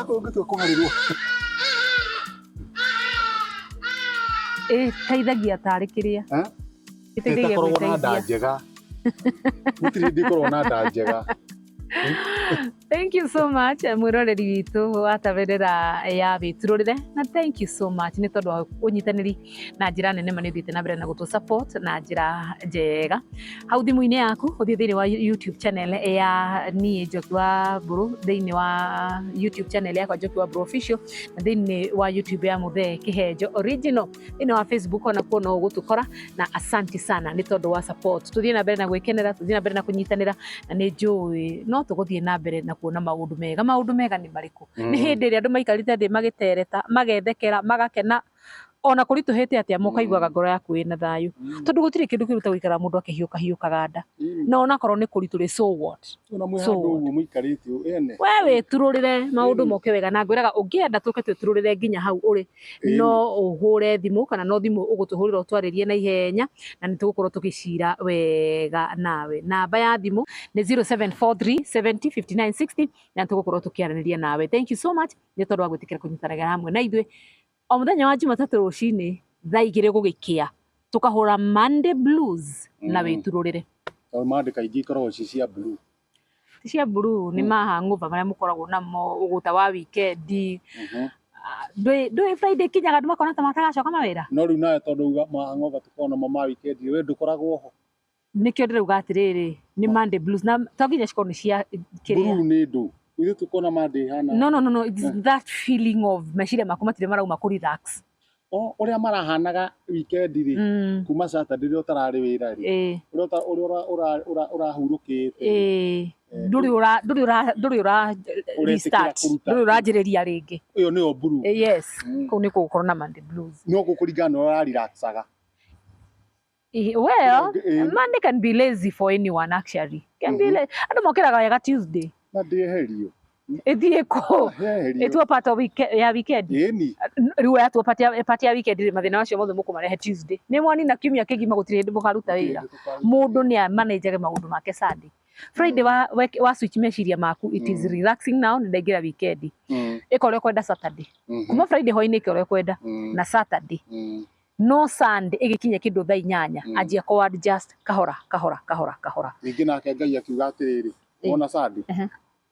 Onakorwo ũngĩtua kũgarĩrwo. Ĩteithagia tarĩ kĩrĩa? Eh? Ĩteithagia Ĩtakoragwo na nda gwĩteithia. Njega, gũtirĩ hĩndĩ ĩkoragwo na nda njega. Thank you so much, mwĩroreri witũ wa taberera ya Wĩturũrĩre, na thank you so much nĩ tondũ wa ũnyitanĩri na njĩra nene. Ma nĩ ũthiĩte na mbere na gũtũ support na njĩra njega. Hau thimũ-inĩ yaku ũthiĩ thĩinĩ wa YouTube channel ya niĩ Njoki wa Mbũrũ, thĩinĩ wa YouTube channel yakwa Njoki wa Mbũrũ Official, na thĩinĩ wa YouTube ya Mũthee Kĩhenjo Original, thĩinĩ wa Facebook onakuo no ũgũtũkora. Na asanti sana nĩ tondũ wa support. Tũthiĩ na mbere na gwĩkenera, tũthiĩ na mbere na kũnyitanĩra, na nĩ njũĩ no tũgũthiĩ na mbere na kuona maũndũ mega. Maũndũ mega nĩ marĩkũ? Nĩ hĩndĩ ĩrĩa andũ maikarĩte thĩ magĩtereta, magethekera, magakena, ona kũritũhĩte atĩa mũkaiguaga ngoro yaku ĩna thayũ, tondũ gũtirĩ kĩndũ kĩruta gũikara mũndũ akĩhiũka hiũkaga nda. Na onakorwo nĩ kũritũ rĩ, so what? Ona mwĩ So handũ ũguo mũikarĩte ene. We wĩturũrĩre, maũndũ moke wega. Na ngwĩraga ũngĩenda tũke twĩturũrĩre nginya hau ũrĩ, no ũhũre thimũ, kana no thimũ ũgũtũhũrĩra ũtwarĩrie na ihenya, na nĩ tũgũkorwo tũgĩcira wega nawe. Namba ya thimũ nĩ 0743 70 59 60, na nĩ tũgũkorwo tũkĩaranĩria nawe. Thank you so much nĩ tondũ wa gwĩtĩkĩra kũnyitanagĩra hamwe na ithuĩ o mũthenya wa Jumatatũ rũcinĩ thaa 2 gũgĩkĩa, tũkahũra Monday Blues na Wĩturũrĩre. Tondũ Monday kaingĩ ikoragwo ci cia blue. Ti cia blue, nĩ ma hangover marĩa mũkoragwo namo, ũgũta wa weekend. Ndũĩ Friday kinyaga andũ makona ta matagacoka mawĩra. No rĩu nawe tondũ uga ma hangover tũkoragwo namo ma weekend, we ndũkoragwo ho. Nĩkĩo ndĩrauga atĩrĩrĩ, nĩ Monday Blues, na to nginya cikorwo nĩ cia kĩrĩa. Blue nĩ ndũ ithuĩ tũkona Monday ĩhana. No, it's that feeling of meciria maku matirĩ marauma kũ relax. O ũrĩa marahanaga weekend rĩ, kuma Saturday rĩrĩa ũtararĩ wĩra rĩ, ũrĩa ũrahurũkĩte. Ndũrĩ ũra Ũretĩkĩra restart. Kũruta. Ndũrĩ ũranjĩrĩria rĩngĩ. Ĩyo nĩyo blue. Yes, kũu nĩ kũgũkorwo na Monday Blues. No gũkũringana na ũrĩa ũrarelaxaga. Well, Monday can be lazy for anyone, actually. Can be andũ mokĩraga wega Tuesday. Na ndĩeherio. Ĩthiĩ kũ? Yeherio. Ĩtuo part of weekend, ya weekend. Ĩni. Rĩu yatua part ya weekend rĩ, mathĩna macio mothe mũkũmarehe Tuesday. Nĩ mwanina kiumia kĩgima, gũtirĩ hĩndĩ mũkaruta wĩra. Mũndũ nĩ amanĩnjage maũndũ make Sunday. Friday wa switch meciria maku, it is relaxing now, nĩ ndaingĩra weekend. Ĩka ũrĩa ũkwenda Saturday. Kuma Friday hwainĩ ĩka ũrĩa ũkwenda na Saturday. No Sunday ĩgĩkinya kĩndũ thaa 8, anjia kũ adjust kahora kahora kahora kahora. Ningĩ nake Ngai akiuga atĩrĩrĩ, wona Sunday,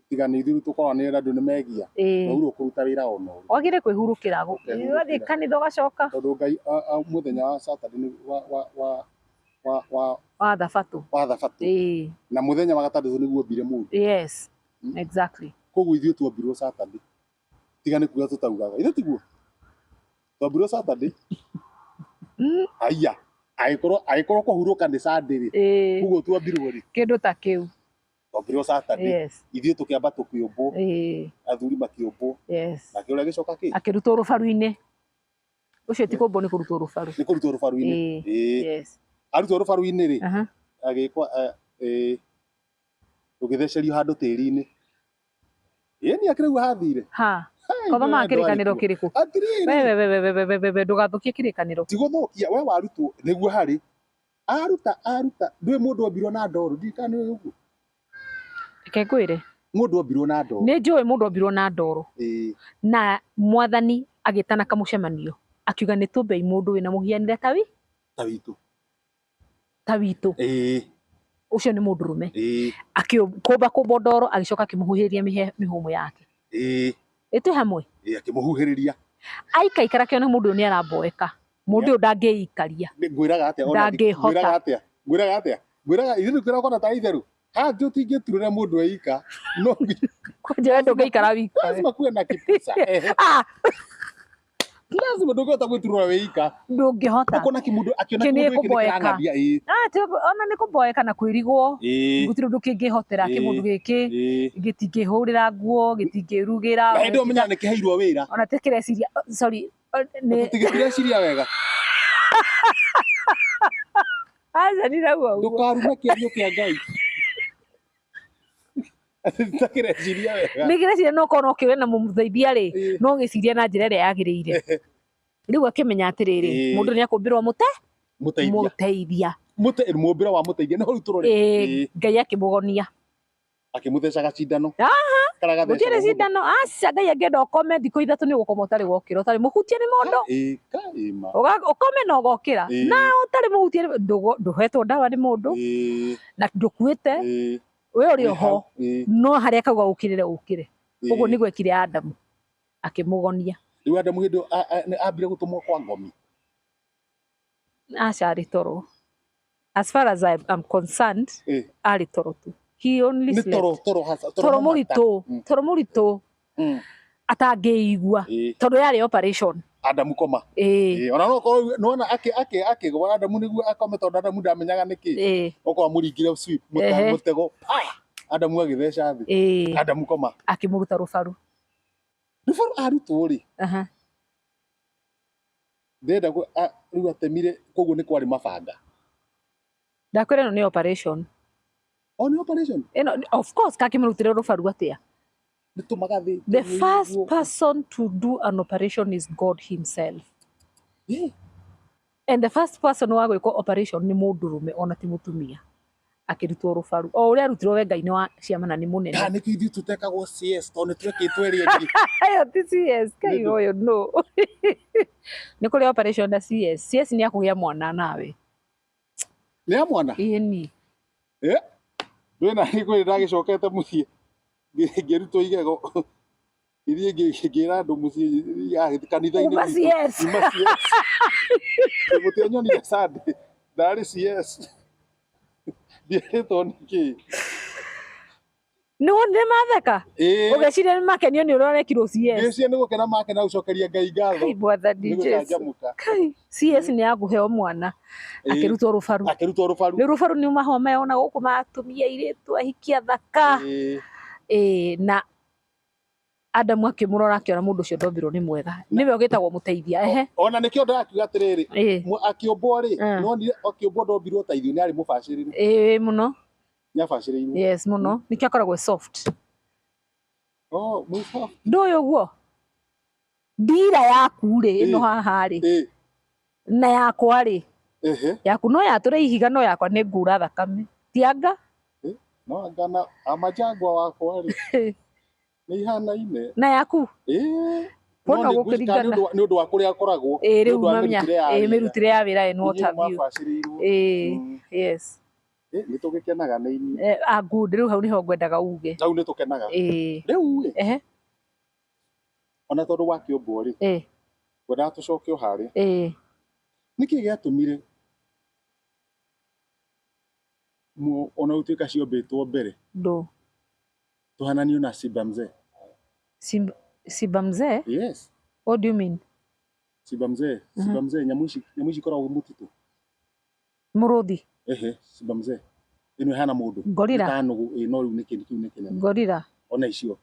tiga nĩ ithuĩ tũkoragwo nĩ andũ nĩ megia, waurwo kũruta wĩra ona ũrĩkũ. Wagĩrĩire kwĩhurũkĩra, ũgathiĩ kanitha ũgacoka. Tondũ Ngai mũthenya wa Saturday nĩ wa wa wa wa wa wa thabatũ. Wa thabatũ. Na mũthenya wa gatandatũ nĩguo ombire mũndũ. Yes, exactly. Koguo ithuĩ tuombirwo Saturday, tiga nĩ kuga tũtaugaga, ithe tiguo twambirwo Saturday? Aya, angĩkorwo kũhurũka nĩ Sunday rĩ, koguo twambirwo rĩ? Kĩndũ ta kĩu. Twambirwo Saturday. Ithuĩ tũkĩamba tũkĩũmbwo, athuri makĩũmbwo, nake ũrĩa agĩcoka kĩ Akĩrutwo rũbaru-inĩ. Ũcio ti kũmbwo, nĩ kũrutwo rũbaru. Nĩ kũrutwo rũbaru-inĩ. Arutwo rũbaru-inĩ rĩ, agĩkwa rũgĩthecerio handũ tĩri-inĩ. Ĩni akĩrĩu hathire. Ha kothomaga kĩrĩkanĩro kĩrĩkũ? Atĩrĩrĩ. Wewe wewe wewe wewe wewe, ndũgathũkie kĩrĩkanĩro. Ti gũthũkia, we warutwo nĩguo harĩ aruta aruta, ndũĩ mũndũ ombirwo na ndoro, ndiũĩ kana nĩ ũguo. Reke ngwĩre. Mũndũ ombirwo na ndoro. Nĩ njũĩ mũndũ ombirwo na ndoro. Na Mwathani agĩtana kamũcemanio, akiuga nĩ tũmbei mũndũ wĩna mũhianĩre ta wi Ta witũ. Ta witũ. Ũcio nĩ mũndũrũme. Akĩkũmba kũmba ndoro, agĩcoka akĩmũhuhĩrĩria mĩhũmũ yake. Ĩtwĩ hamwe? Ĩĩ, akĩmũhuhĩrĩria. Aikaikara kĩona mũndũ ũyũ nĩ aramboeka, mũndũ ũyũ ndangĩikaria. Ngwĩraga atĩa ona Ndangĩhota. Ngwĩraga atĩa? Ngwĩraga atĩa? Ngwĩraga ithuĩ twĩragwo na ta itherũ haha tũtingĩturĩra mũndũ eika no Kwanja we ndũngĩikara wika. Lazima kuwe na kipusa. Ehe. Ah, lazima, ndũngĩhota gwĩturũra wĩika. Ndũngĩhota. Ũkona kĩmũndũ akĩona Kĩ nĩ kĩmũndũ gĩkĩ nĩ kũboeka. kĩrang'athia, ĩĩ. Ah, ona nĩ kũboeka na kwĩrigwo. Gũtirĩ ũndũ kĩngĩhotera kĩmũndũ gĩkĩ. Gĩtingĩhũrĩra nguo, gĩtingĩrugĩra. Na hĩndĩ ĩyo menyaga nĩ kĩheirwo wĩra. Ona ti kĩreciria, oh, sorry, oh, nĩ Tũtigĩtireciria wega. Aca, ndirauga ũguo. Ndũkarume kĩario kĩa Ngai. Takĩreciria wega. Nĩ kĩreciria, no korwo no kĩũre na mũmũteithia rĩ, no gĩciria na njĩra ĩrĩa yagĩrĩire. Rĩu akĩmenya atĩrĩrĩ, mũndũ nĩ akũmbĩrwo mũte mũteithia. Mũteithia. Mũmbĩre wa mũteithia nĩho rĩu tũrore. Ngai akĩmũgonia. Akĩmũtheca gacindano. Karĩa Gũtirĩ gathecagwo mũndũ. cindano, aca Ngai angĩenda ũkome thikũ 3 nĩ ũgũkoma ũtarĩ wokĩra, ũtarĩ mũhutie nĩ mũndũ. Ĩĩ, ka ĩma. Ũkome na ũgokĩra. Ĩĩ. Na ũtarĩ mũhutie nĩ- ndũhetwo ndawa nĩ mũndũ Ĩĩ. na ndũkuĩte, Ĩĩ. we ũrĩ Wĩ oho. hau. Ĩĩ. No harĩa akauga ũkĩrĩre ũkĩre. Ũguo Ĩĩ. nĩguo ekire Adamu, akĩmũgonia. Rĩu Adamu hĩndĩ ĩyo nĩ ambire gũtũmwo kwa ngomi. Aca arĩ toro. As far as I am concerned, Ĩĩ. arĩ toro tu. He only Nĩ slept. toro toro hasa Toro mũmata. mũritũ, toro mũritũ atangĩigua Ĩĩ. tondũ yarĩ operation. Adamu koma. Ĩĩ. Ĩĩ, ona no korwo nĩwona akĩgwa Adamu nĩguo akome tondũ Adamu ndamenyaga nĩkĩ. Ĩĩ. Okorwo amũringire sweep Ehe. mũtego pa. Adamu agĩtheca thĩ. Ĩĩ. Adamu koma. Akĩmũruta rũbaru. Rũbaru arutwo rĩ, Aha. ndĩrenda rĩu atemire koguo nĩ kwarĩ mabanga. Ndakwĩra ĩno nĩ operation. O nĩ operation. Ĩno of course kakĩmũrutire rũbaru atĩa? Nĩ tũmagathĩ. The first person to do an operation is God himself. Ĩĩ. And the first person wa gwĩkwo operation nĩ mũndũrũme ona ti mũtumia. Akĩrutwo rũbaru. O ũrĩa arutirwo we Ngai nĩ wa ciama na nĩ mũnene. Kana nĩkĩo ithuĩ tũtekagwo CS tondũ nĩ twekĩtwo ĩrĩa ĩngĩ. Ayo ti CS, Ngai Nĩ ndũ. ũyũ no. Nĩ kũrĩ operation na CS. CS nĩ akũgĩa mwana nawe. Nĩ ya mwana? Ĩni. Ĩ. Ndwĩna nĩ ndagĩcokete mũciĩ ngĩrutwo igego. Ithiĩ ngĩra andũ mũciĩ kanitha-inĩ Uma witũ. CS. Uma CS. Mũtianyonire Sunday. Ndarĩ CS. Ndierĩtwo nĩkĩ. Nĩ wonire matheka? Ĩĩ. Ũgeciria nĩ makenio nĩ ũrĩa ũrekirwo CS. Ngĩciria nĩ gũkena makena gũcokeria Ngai ngatho. Kai mwathani Nĩ Jesu. gũcanjamũka. Kai CS nĩ ya kũheo mwana. Ĩĩ. Akĩrutwo rũbaru. Akĩrutwo rũbaru. Rĩu rũbaru nĩ mahũa maya ona gũkũ ma atumia airĩtu ahiki athaka. Ĩĩ. Ĩĩ, na Adamu akĩmũrora akĩona mũndũ ũcio ndombirwo nĩ mwega. Nĩwe ũgĩtagwo mũteithia. Ehe. Ona nĩkĩo ndĩrakiuga atĩrĩrĩ, Ĩĩ. akĩũmbwo rĩ, Mm. nĩwonire akĩũmbwo ndombirwo ta ithuĩ, nĩ arĩ mũbacĩrĩru. Ĩĩ mũno. Nĩ abacĩrĩirwo. Yes mũno. Nĩkĩo akoragwo e soft. Oh, mwĩ soft. Ndũĩ ũguo? Ndira yaku rĩ, ĩno Ĩĩ. haha rĩ, Ĩĩ. na yakwa rĩ, Ehe. yaku no yatũre ihiga no yakwa nĩ ngura thakame. Ti anga? No anga na amajangwa wakwa rĩ, nĩ ihanaine. Na yaku? Ĩĩ. Wona No nĩ ngwĩciria gũkĩringana. nĩ ũndũ wa kũrĩa akoragwo. Ĩĩ Nĩ rĩu ũndũ wa mamenya. mĩrutĩre ya Ĩĩ wĩra. mĩrutĩre ya wĩra and what Inyuĩ have you. mwabacĩrĩirwo. Ĩĩ. Mm. Yes. Ĩĩ, nĩ tũgĩkenaga nĩ inyuĩ. Ah good, rĩu hau nĩho ngwendaga uge. Hau nĩ tũkenaga. Ĩĩ. Rĩu ĩ, Ehe. ona tondũ wakĩũmbwo rĩ, Ĩĩ. ngwendaga tũcoke o harĩa. Ĩĩ. Nĩkĩ gĩatũmire ona gũtuĩka ciombĩtwo mbere Ndũ. tũhananio na Simba Mzee? Simba Mzee? Yes. What do you mean? Simba Mzee, Simba Mzee, nyamũ ici ikoragwo mũtitũ. Mũrũthi. Ehe, Simba Mzee. Ĩno ĩhana mũndũ. Gorilla. Nĩ ta nũgũ, ĩĩ, no rĩu nĩ kĩndũ kĩu nĩ kĩnene. Gorilla. Ona icio.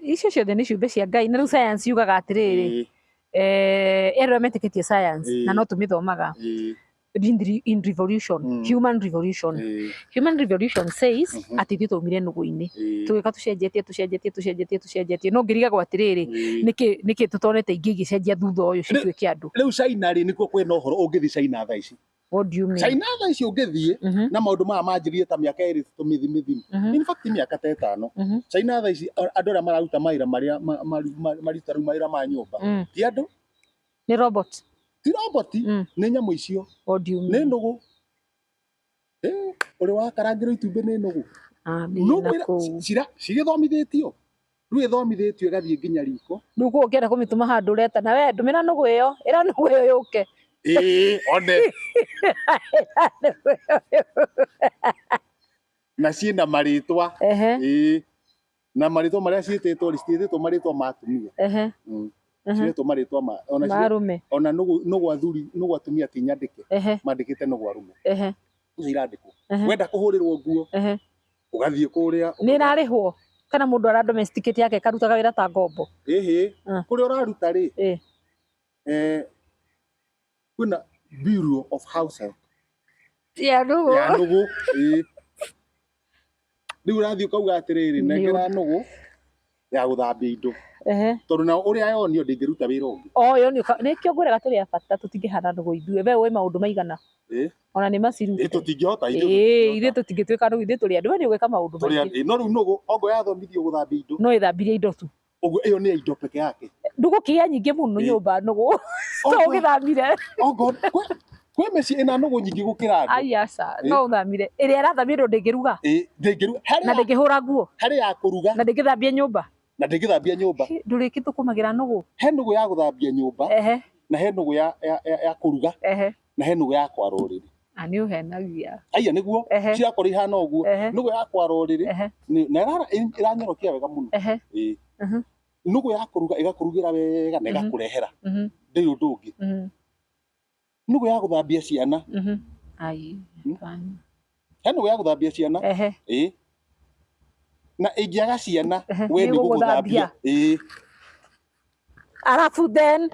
Icio ciothe nĩ ciũmbe cia Ngai. Na rĩu science yugaga atĩrĩrĩ, Ĩĩ, arĩa metĩkĩtie science Ĩĩ. na no tũmĩthomaga ĩĩ, in revolution, Mm. human revolution. ĩĩ, Human revolution says Mhm. atĩ ithuĩ twaumire nũgũ-inĩ. ĩĩ, Tũgĩũka tũcenjetie tũcenjetie tũcenjetie tũcenjetie. No ngĩrigagwo atĩrĩrĩ, ĩĩ. nĩkĩ tũtonete ingĩ igĩcenjia thutha ũyũ cituĩke andũ? Rĩu China rĩ, nĩkuo kwĩna ũhoro ũngĩthiĩ China thaa ici. What do you mean? China thaa ici ũngĩthiĩ Mhm. na maũndũ maya manjĩrĩrie ta mĩaka ĩrĩ tũmĩthi mĩthiru. Mhm. In fact mĩaka ta ĩtano. Mhm. China thaa ici andũ arĩa mararuta mawĩra marĩa maruta rĩu mawĩra ma nyũmba. Mm. Ti andũ, Nĩ robot. ti roboti, Mm. nĩ nyamũ icio, What do you nĩ mean? nũgũ. Ĩĩ, ũrĩ wakarangĩrwo itumbĩ nĩ nũgũ. Ah, niĩ Nũgũ na kũu. cigĩthomithĩtio. Rĩu ĩthomithĩtio ĩgathiĩ nginya riko. Rĩu kũu ũngĩenda kũmĩtũma handũ ũreta na we ndũmĩra nũgũ ĩyo, ĩra nũgũ ĩyo yũke. Ĩĩ, one. Na ciĩna marĩtwa. Ehe. Ĩĩ. Na marĩtwa marĩa ciĩtĩtwo rĩ, citiĩtĩtwo marĩtwa ma atumia. Ehe. Mm. Ehe. Ciĩtwo marĩtwa ma ona Ma arũme. ona nũgũ athuri, nũgũ atumia ti nyandĩke. Ehe. Mandĩkĩte nũgũ arũme. Ehe. Icio irandĩkwo. Ehe. Wenda kũhũrĩrwo nguo, Ehe. ũgathiĩ kũrĩa. Nĩ ĩrarĩhwo kana mũndũ ara domesticate yake karutaga wĩra ta ngombo? Ĩhĩ, Mm. kũrĩa ũraruta rĩ, Ĩĩ. kwĩna Bureau of House Help. Ya nũgũ. Ya nũgũ. Ĩĩ. Rĩu ũrathiĩ ũkauga atĩrĩrĩ, Nĩ nengera nũgũ. Ya gũthambia indo. Ehe. Tondũ na ũrĩa yonio ndĩngĩruta wĩra ũngĩ. O yo nĩ nĩkĩo ngwĩraga tũrĩ a bata, tũtingĩhana nũgũ ithuĩ. We ũĩ maũndũ maigana? Ĩ. Ona nĩ macirute. Ĩ, tũtingĩhota ithuĩ. Ĩĩ, ithuĩ tũtingĩtuĩka nũgũ, ithuĩ tũrĩ andũ. We nĩ ũgwĩka maũndũ Tũrĩ maingĩ. ĩ, no rĩu nũgũ ongo yathomithio gũthambia indo. No ĩthambirie indo tu. Ũguo ĩyo nĩ ya indo peke yake. Ndũgũkĩgĩa nyingĩ mũno Ĩ. nyũmba nũgũ. To Ongo ũgĩthamire. ongo kwĩ mĩciĩ ĩna nũgũ nyingĩ gũkĩra andũ. Ai aca, Ĩ. no ũthamire. Ĩrĩa ĩrathamia indo ndĩngĩruga. Ĩ, ndĩngĩruga. Na ndĩngĩhũra nguo. Harĩ ya kũruga. Na ndĩngĩthambia nyũmba. Na ndĩngĩthambia nyũmba. Ndũrĩkĩthũkũmagĩra nũgũ. He nũgũ ya gũthambia nyũmba. Ehe. Na he nũgũ ya kũruga. Ehe. Na he nũgũ ya kwara ũrĩrĩ. A nĩ ũhenagia. Aya nĩguo. Ehe. Cirakorwo ihana ũguo. Ehe. Nũgũ ya kwara ũrĩrĩ. Ehe. Na ĩranyorokia wega mũno. Ehe. Ĩ. Mhm. Nũgũ ya kũruga ĩgakũrugĩra wega na ĩgakũrehera. Ndĩrĩ ũndũ ũngĩ. Nũgũ ya gũthambia ciana. Ai. Hmm? He nũgũ ya gũthambia ciana. Ehe. Ĩ. Na ĩngĩaga ciana Ehe, we nĩ nĩ gũgũthambia. ĩgũgũthambia. Ĩ. Arabu then.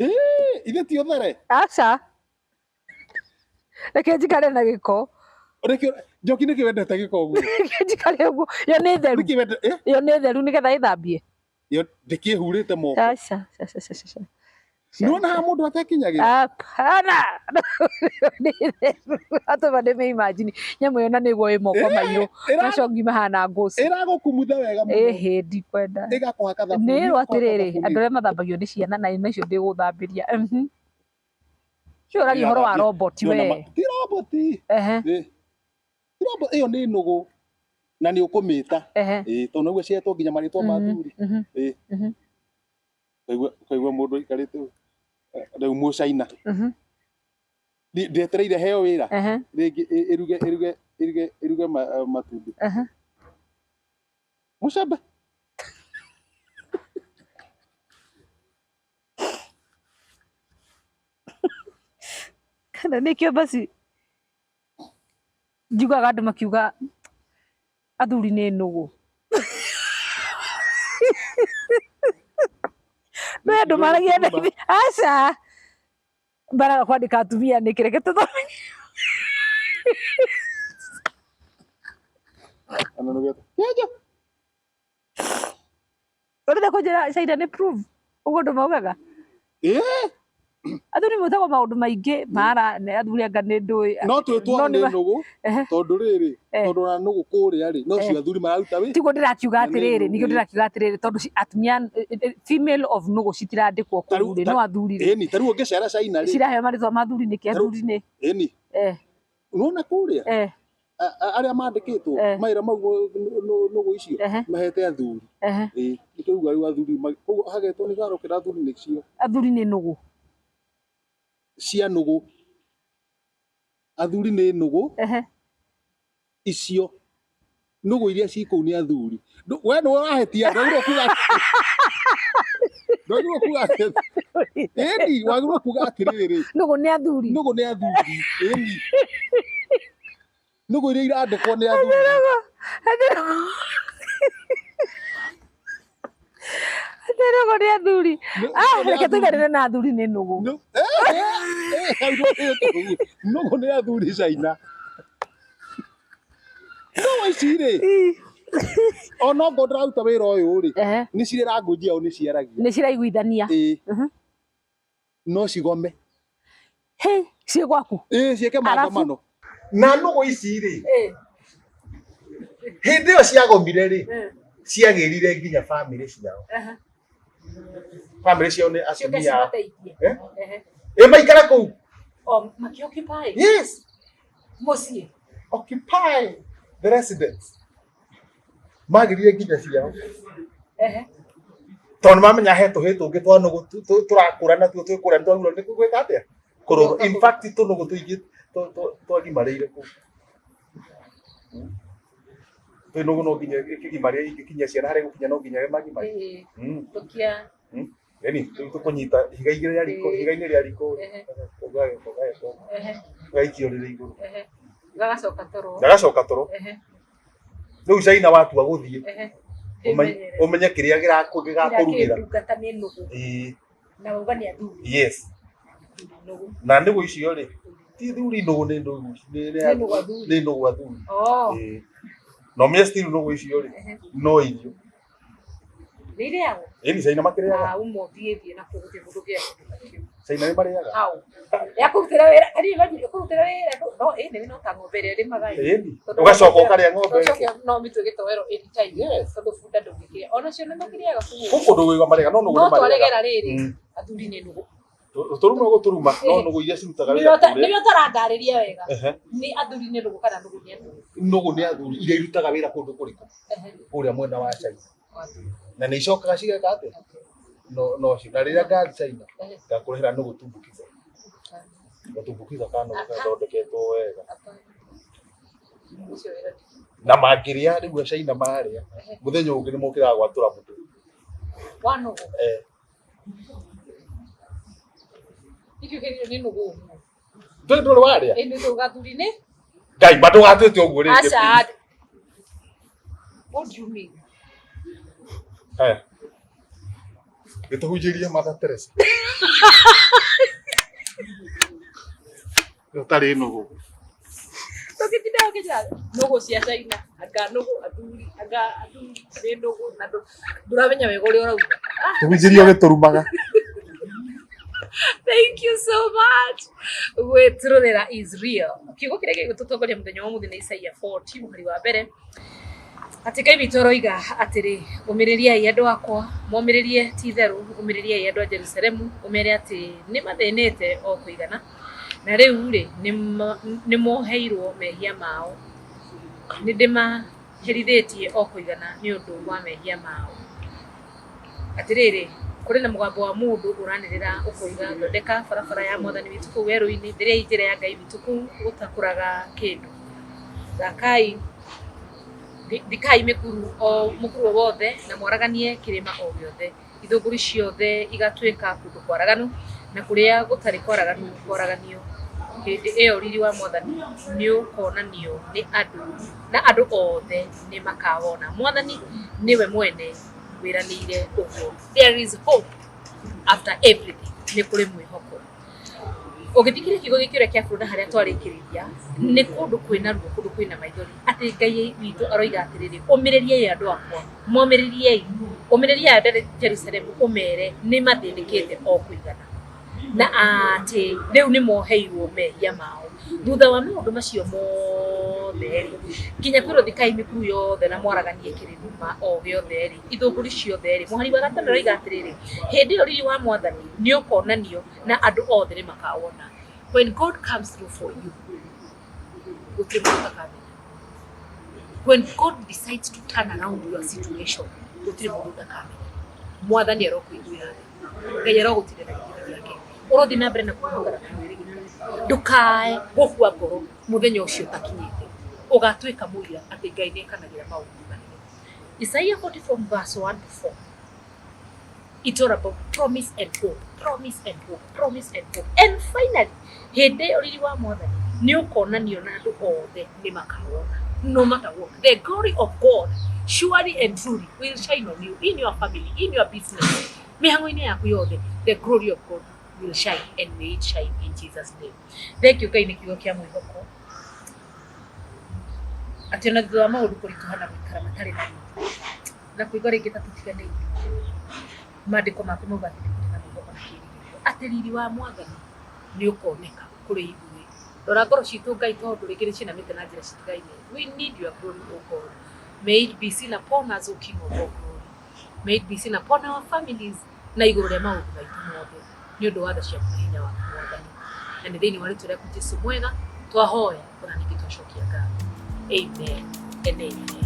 Ĩ, ithe ti ũthere. Aca. Reke njikare na gĩko. Reke Njoki nĩkĩ wendete gĩko ũguo? Reke njikare ũguo. Yo nĩ theru. Nĩkĩ wendete? Ĩ? Yo nĩ theru nĩgetha ĩthambie. Yo ndĩkĩhurĩte moko. Aca, aca, aca, aca. Nĩwona haha mũndũ atekinyagĩra? Hapana. Nĩ theru. Atũma ndĩmĩ imagine. Nyamũ ĩyo na nĩguo ĩ moko mairũ. Macongi mahana ngũci. Ĩragũkumutha wega mũno. Ĩhĩ, ndikwenda. Ĩgakũhaka thabuni. Nĩrwo ĩgakũhaka atĩrĩrĩ, thabuni. andũ arĩa mathambagio nĩ ciana na icio ndĩgũthambĩria. Mhm. Ũcio ũraria ũhoro wa robot we. Ti robot. Ehe. Ĩ. Ti robot ĩyo nĩ nũgũ na nĩ ũkũmĩta. Ehe. Ĩ, tondũ naguo cietwo nginya marĩtwa ma athuri. Mhm. Ĩ. Mhm. Ũkaigua mũndũ aikarĩte rĩu mũcaina. Mhm. Ndietereire heo wĩra. Ehe. Rĩngĩ ĩruge ĩruge ĩruge ĩruge matumbĩ. Ehe. Mũcembe. Kana nĩkĩo basi njugaga andũ makiuga athuri nĩ nũgũ. No andũ maragia na ithuĩ. Aca. Mbaraga kwandĩka atumia nĩkĩ? Reke tũthome. Ana nũgũ. Kĩenjo. Ũrenda kũnjĩra Caina nĩ proof ũguo andũ maugaga? Ĩ. Athuri mwĩtagwo maũndũ maingĩ mara nĩ athuri anga nĩ ndũĩ. No twĩtwo No nĩ nĩ nũgũ Ehe. tondũ rĩrĩ Eh. tondũ ona nũgũ kũrĩa rĩ no cio athuri mararuta wĩ. Tiguo ndĩrakiuga Na nĩ atĩrĩrĩ, nũgũ, nĩkĩo ĩ. ndĩrakiuga atĩrĩrĩ tondũ atumia female of nũgũ citirandĩkwo kũu rĩ, no athuri rĩ. Ĩni, ta rĩu ũngĩcera China rĩ. Ciraheo marĩtwa ma athuri nĩkĩ athuri nĩ. Ĩni. Eh. Nĩwona kũrĩa? Eh. Arĩa mandĩkĩtwo Eh. mawĩra mau nũgũ icio Ehe. mahete athuri. Ehe. Ĩ, nĩkĩo uga rĩu athuri koguo hagetwo nĩ garokera athuri nĩcio. Athuri nĩ nũgũ. Cia nũgũ. Athuri nĩ nũgũ. Ehe. Icio nũgũ iria ci kũu nĩ athuri. We nĩwe ũrahĩtia, ndwagĩrĩirwo kuga ndwagĩrĩirwo kuga atĩ ĩni, wagĩrĩirwo kuga atĩrĩrĩ. Nũgũ nĩ athuri. Nũgũ nĩ athuri. Ĩni. Nũgũ iria irandĩkwo nĩ athuri. Nũgũ nĩ athuri. Nũgũ nĩ Reke athuri. tũiganĩre na athuri nĩ nũgũ. Nũgũ nĩ athuri Caina. Nũgũ ici rĩ, ona okorwo ndĩraruta wĩra ũyũ rĩ, Ehe. nĩ cirĩ language yao nĩ ciaragia. Nĩ ciraiguithania. Ĩ. Mhm. No cigome. Hĩ, ciĩ gwaku. Ĩ, ciĩke Arabu. maandamano. Na nũgũ ici rĩ, hĩndĩ ĩyo ciagomire rĩ, ciagĩrire nginya bamĩrĩ ciao. Bamĩrĩ ciao nĩ atumia ao. Eh? Ĩ maikara kũu. O makĩoccupy Yes. mũciĩ. Occupy the residence. Magĩrire nginya ciao. Ehe. Tondũ nĩmamenya he tũhĩ tũngĩ twa nũgũ tũrakũra natuo twĩ kũrĩa nĩtwagĩrĩirwo nĩ gwĩka atĩa? Kũrorwo. In fact tũnũgũ tũingĩ twagimarĩire kũu. Twĩ nũgũ no nginya ĩkĩgimaria ingĩkinyia ciana harĩa ĩgũkinya no nginya magimare. Ĩĩ. Mm. Tũkia. Yaani rĩu tũkũnyita ihiga igĩrĩ rĩa riko, Ĩĩ. ihiga-inĩ rĩa riko Ehe. ũgagĩko Ehe. ũgaikio rĩrĩ igũrũ. Ehe. Gagacoka toro. Gagacoka toro. Ehe. Rĩu China watua gũthiĩ Ehe. ũmenye kĩrĩa gĩgakũrugĩra. Ndungata nĩ nũgũ. Ĩĩ. Na uga nĩ athuri. Yes. Nũgũ. Na nũgũ icio rĩ, ti thuri nũgũ nĩ nũgũ Nĩ nũgũ athuri. nĩ nũgũ athuri. Oh. Ĩĩ. Na ũmenye still nũgũ icio rĩ, Ehe. no irio. Nĩ irĩagwo? Ĩni China makĩrĩaga. Ah, uma ũthiĩ thiĩ na kũu gũtirĩ mũndũ ũngĩaga kĩndũ ta kĩu. China nĩ marĩaga. Hau. Ya kũrutĩra wĩra, can you imagine kũrutĩra wĩra no ĩ nĩ no ta ng'ombe ĩrĩa ĩrĩmaga ĩ. Ĩni. Ũgacoka ũkarĩa ng'ombe. Ũcoke no mĩtue gĩtoero anytime. Yes. Tondũ bunda ndũngĩkĩrĩa. Ona cio nĩ makĩrĩaga Kũ kũu. kũndũ gwĩgwa marĩaga no nũgũ No nĩ marĩaga. twaregera rĩrĩ Mm. athuri nĩ nũgũ. Tũruma gũtũruma no nũgũ iria cirutaga wĩra kũrĩa. Nĩwe ũtarandarĩria wega. Ehe. Nĩ athuri nĩ nũgũ kana nũgũ nĩ athuri? Nũgũ nĩ athuri iria irutaga wĩra kũndũ kũrĩkũ? Kũrĩa mwena wa China. Na nĩ icokaga cigeka atĩa? No no cio. Na rĩrĩa ngathi China ngakũrehera nũgũ tumbukiza. Gatumbukiza ka nũgũ gathondeketwo wega. Ũcio wĩra Na mangĩrĩa rĩu China marĩa mũthenya ũngĩ nĩ mokĩraga gwatũra mũtwe. wa nũgũ. Eh. Ikĩo kĩrĩo nĩ nũgũ ũguo. Ndũrĩ ndũrĩ warĩa? Ĩ nĩ nũgũ athuri nĩ? Ngai ma ndũgatuĩte ũguo rĩngĩ. Aca. What do you mean? Haya. Gĩtũhunjĩrie Mother Teresa. Ũtarĩ nũgũ. Tũgĩtinda ũkĩnjĩra nũgũ cia China, anga nũgũ athuri, anga athuri nĩ nũgũ na ndũramenya wega ũrĩa ũrauga. Ah, Tũhunjĩrie ũgĩtũrumaga. Thank you so much. Gwĩturũrĩra is real. Kiugo kĩrĩa gĩgũtũtongoria mũthenya wa ũmũthĩ nĩ Isaia 40 mũhari wa mbere. Atĩ Ngai witũ aroiga atĩrĩ, ũmĩrĩriai andũ akwa, momĩrĩrie ti itherũ, ũmĩrĩriai andũ a Jerusalemu, ũmere atĩ nĩ mathĩnĩte o kũigana, na rĩu rĩ, nĩ moheirwo mehia mao, nĩ ndĩmaherithĩtie o kũigana nĩ ũndũ wa mehia mao. Atĩrĩrĩ, kũrĩ na mũgambo wa mũndũ ũranĩrĩra ũkoiga, thondeka barabara ya mwathani witũ kũu werũ-inĩ, theriai njĩra ya Ngai witũ kũu gũtakũraga kĩndũ. Thakai thikai mĩkuru o mũkuru o wothe na mwaraganie kĩrĩma o gĩothe. Ithũngũri ciothe igatuĩka kũndũ kwaraganu na kũrĩa gũtarĩ kwaraganu kwaraganio. Hĩndĩ ĩyo riri wa mwathani nĩũkonanio nĩ andũ na andũ othe nĩ makawona. Mwathani nĩwe mwene wĩranĩire ũguo. There is hope after everything. Nĩ kũrĩ mwĩhoko. Ũgĩthikĩrĩria kiugo gĩkĩ ũrĩa kĩa bũrũri harĩa twarĩkĩrĩria nĩ kũndũ kwĩna ruo, kũndũ kwĩna maithori, atĩ Ngai witũ aroiga atĩrĩrĩ, ũmĩrĩriai andũ akwa, momĩrĩriei, ũmĩrĩriai andũ a Jerusalemu, ũmere nĩ mathĩnĩkĩte o kũigana na atĩ rĩu nĩ moheirwo mehia mao. Thutha wa maũndũ macio mothe rĩ, nginya kwĩrwo thikai mĩkuru yothe na mwaraganie kĩrĩma o gĩothe rĩ, ithũngũri ciothe rĩ, mũhari wa gatano ũroiga atĩrĩrĩ, hĩndĩ ĩyo riri wa mwathani nĩ ũkonanio na andũ othe nĩ makawona. When God comes through for you, gũtirĩ mũndũ ũtakamenya. When God decides to turn around your situation, gũtirĩ mũndũ ũtakamenya. Mwathani arokũiguĩra tha. Ngai arogũtirĩra gĩtĩna gĩake. Ũrothiĩ na mbere na kwĩhoka na kwĩrĩgĩrĩra. Ndũkae gũkua ngoro mũthenya ũcio ũtakinyĩte. Ũgatuĩka mũira atĩ Ngai nĩekanagĩra maũndũ manene. Isaiah 44 verse 1 to 4. It's all about promise and hope, promise and hope, promise and hope. And finally, hĩndĩ ĩyo riri wa mwathani nĩ ũkonanio na andũ othe nĩ makawona. No matter what, the glory of God surely and truly will shine on you, in your family, in your business. Mĩhang'o-inĩ yaku yothe, the glory of God will shine and may it shine in Jesus name. Thank you Ngai nĩ kiugo kĩa mwĩhoko. Atĩ ona thutha wa maũndũ kũritũha na gũikara matarĩ na riri na kũigua rĩngĩ ta tũtiganĩirio, maandĩko maku mauga atĩ nĩ kũrĩ na mwĩhoko na kĩĩrĩgĩrĩro, atĩ riri wa mwathani nĩ ũkoneka kũrĩ ithuĩ. Rora ngoro citũ Ngai tondũ rĩngĩ nĩ cinamĩte na njĩra citigaine. We need your glory, O God. May it be seen upon us, O King of all glory. May it be seen upon our families na igũrũ rĩa maũndũ maitũ mothe nĩ ũndũ wa tha ciaku na hinya waku mwathani. Na nĩ thĩinĩ wa rĩtwa rĩaku Jesu mwega twahoya ona ningĩ twacokia ngatho. Amen and amen.